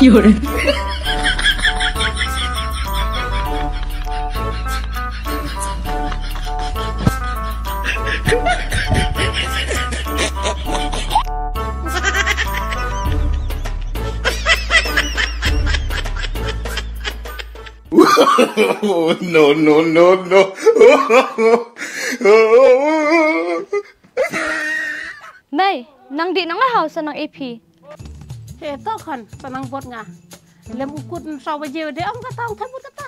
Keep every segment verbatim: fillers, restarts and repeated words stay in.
有人。 No, no, no, no. Mei, nang dih nang la hau sa nang A P. He to khon, sa nang bot nga. Lem u kut sa baje de ong kata ong thep bot kata.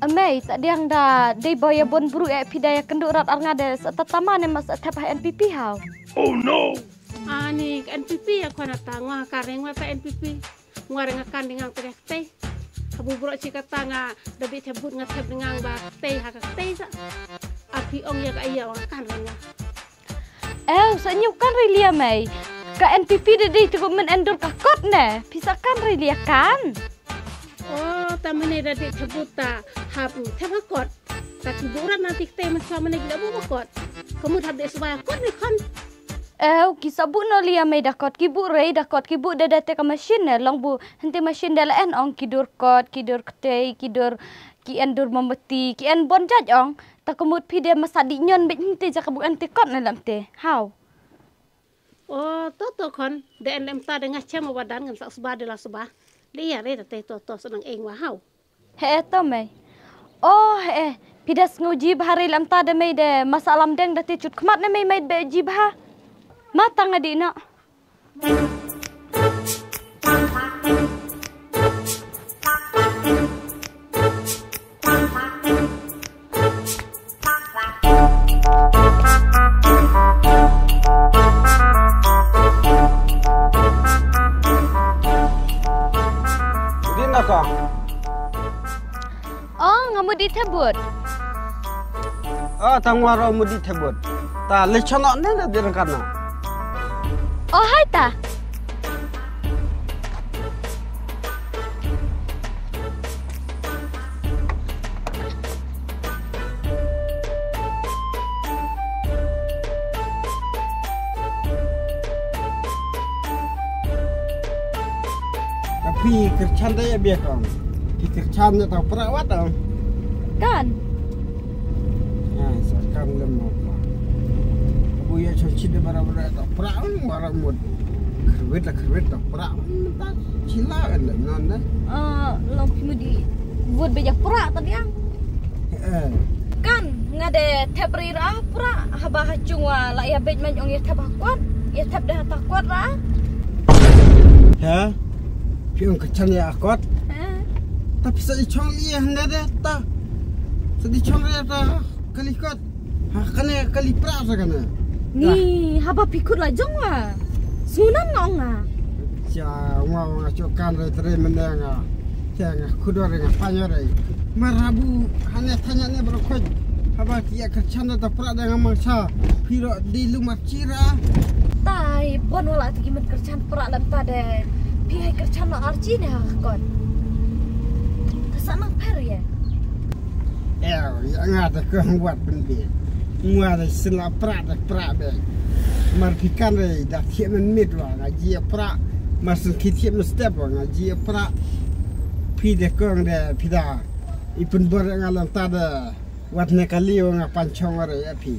A mei, ta diang da dei boy ya bon bru A P da ya kendu rat ar nga de sa ta tama ne mas thep ha N P P hau. Oh no. Ani N P P ya khon ta nga ka reng wa ta N P P. Nga reng kan ding ang te te. Habu bro chi kata nga da dih thep bot nga thep ding ang ba te ha ka te sa. A phi ong ya ka ya wa kan reng nga. Ew, sa nyu kan ri lia mei. Ka N P P de dei tu men endur ka kot ne. Pisa kan ri lia kan. Oh, ta mene da dei thep bot ta hap thep ha kot. Ta ki buran na tik te men sa mene gila bu kot. Kamu thap de swa kot ne kan. Ew, ki sa bu no lia mei da kot, ki bu rei da kot, ki bu de da te ka machine ne long bu. Hente machine de la en ong ki dur kot, ki dur ktei, ki dur ki endur mombati, ki en bon jaj ong. Ta ka mut phi de masa di nyon bit hinte ja ka bu en te kot ne lam te. Hau. Oh, to to khon, de en lem ta de nga chem wa dan ngan sa sba de la sba. De ya re da te to to sa nang eng wa hau. He to mei. Oh, he. Phi de sngu ji bha re lem ta de mei de masa lam deng da te chut khmat ne mei mei be ji bha. Ma tang adi na. Din na ka? Oh, nga mut dih thep bot. Ah, tang waro mut dih thep bot. Ta le chonok ne na dir kana. Oh, hai ta. Ka phi kyrchan da ya bia kong. Phi kyrchan da tau pra wat tau. Kan. Ya, sa kan lem mo pa. Abu ya chon chit da bara bara tau pra wara mut. Kyrwit la kyrwit tau pra. Ta chila kan da non da. Ah, long phi mudi. Vot be ya pra ta diang. Eh. Kan, nga de thep ri ra pra, haba ha chung wa la ya bej man ong ya thep ha kwat, ya thep de ha ta kwat ra. Ha? Phi ong ka chan ya kwat? Ha? Ta phi sa di chong li ya hande de ta. Sa di chong ri ta kali kwat. Ha kane kali pra sa kane. Ni haba phi khut la jong wa. Sunan nga ong nga. Cha wa wa nga cho kan re tre men nga. Cha nga khut wa re nga pa nyo re. Mar habu hane thanya ne bro khoj. Haba ki ya kyrchan da pra da nga mang cha. Phi ro di lu mar chi ra. Tai bon wala ti ki men kyrchan pra lam ta de. Phi hai kyrchan lo ar chi ne ha kon. Ta sa nang pher ye. Ew, ya nga da ko wat ben bi. Ngwa da sila pra da pra be. Mar phi kan re da thie men mit wa nga ji pra. Mar sun ki thie men step wa nga ji pra. Phi de kong de phi da. I pun bor nga lam ta de. Wat ne kali wa nga pan chong re ya phi.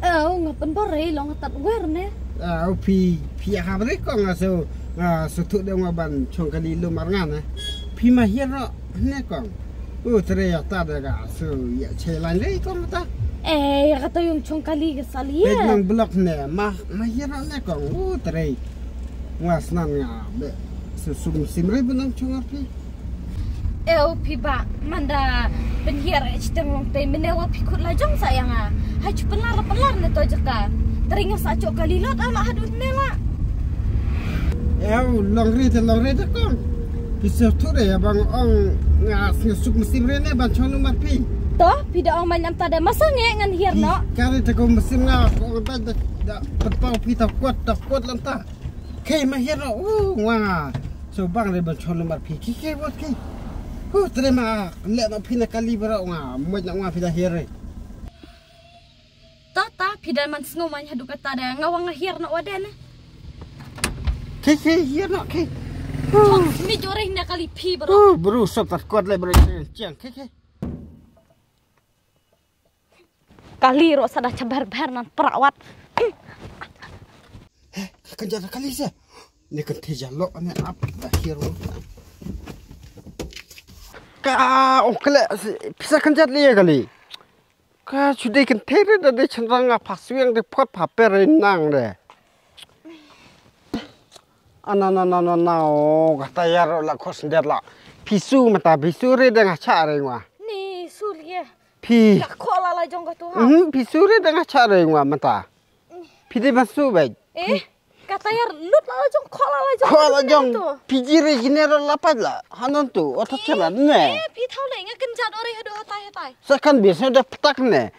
Ew, nga pun bor re long tat wer ne. Ew, phi phi ha re kong nga so nga so thu de nga ban chong kali lu mar nga ne. Phi ma hiar ro ne kong. U tre ya ta da ga su ya che lan re kong ta. Eh, ya kata yung chong kali ga sali ya. Bej nang blok ne ma ma hiar ne kong. U tre. Nga snan nga be su sum sim re benang chong api. Eh, u phi ba manda ben hiar e chiteng long te mene wa phi khut la jong sa ya nga. Hai chu penlar penlar ne to jaka. Tering sa chok kali lot ala hadut ne la. Ew, long re te long re te kong. Pisa tu re ya bang ong nga sngi suk mesim re ne ban chong numar pi. To, pi da ong mai nam ta da masa nge ngan hiar no. Kari te kong mesim nga kong da da da petau pi ta kuat ta kuat lam ta. Kei ma hiar no u nga. So bang re ban chong numar pi ki kei wat kei. Hu tre ma le no pi na kali bra nga mo na nga pi da hiar re. Ta ta phi dan man sngew man haduh kata da nga wang nga hiar na waden. Ke ke hiar na ke. Chong sni jore ne kali phi bro. Uh, bro, sop tat kuat le bro. Chiang, ke, ke. Kali ro sada chaber ber nan pra wat. Kan jara kali se. Ni kan theja lo ne ap da hero. Ka, oh, kele, pisa kan jat le kali. Ka chudei kan thei re da de chan rang a phak swiang de phot pha per re nang re. Ana na na na na o ka tayar la khos ndet la. Phi su mata phi su re dang cha re ngwa. Ni su re. Phi. Ka kho la la jong ka tu ha. Mhm, phi su re dang cha re ngwa mata. Phi de ban su bai. Eh. Ka tayar lut la la jong kho la la jong. Kho la jong. Phi ji re general la pat la. Hanon tu. Oto chela ne. Eh, phi thau le nga kan jat ore hado hatai hatai. Sa kan bi se de ptak ne.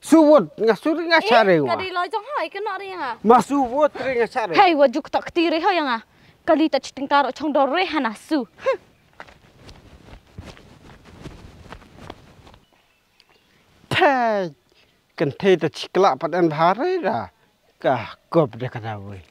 Subut nga suri nga chare wa. Kadi lo jong hai kena ri nga. Ma subut ri nga chare. Hai wa juk tak ti ri ho yang ah. Kali ta chiting karo chong do re hana su. Thai kan thai ta chikla pat an bhare ra. Ka kop de kana wei.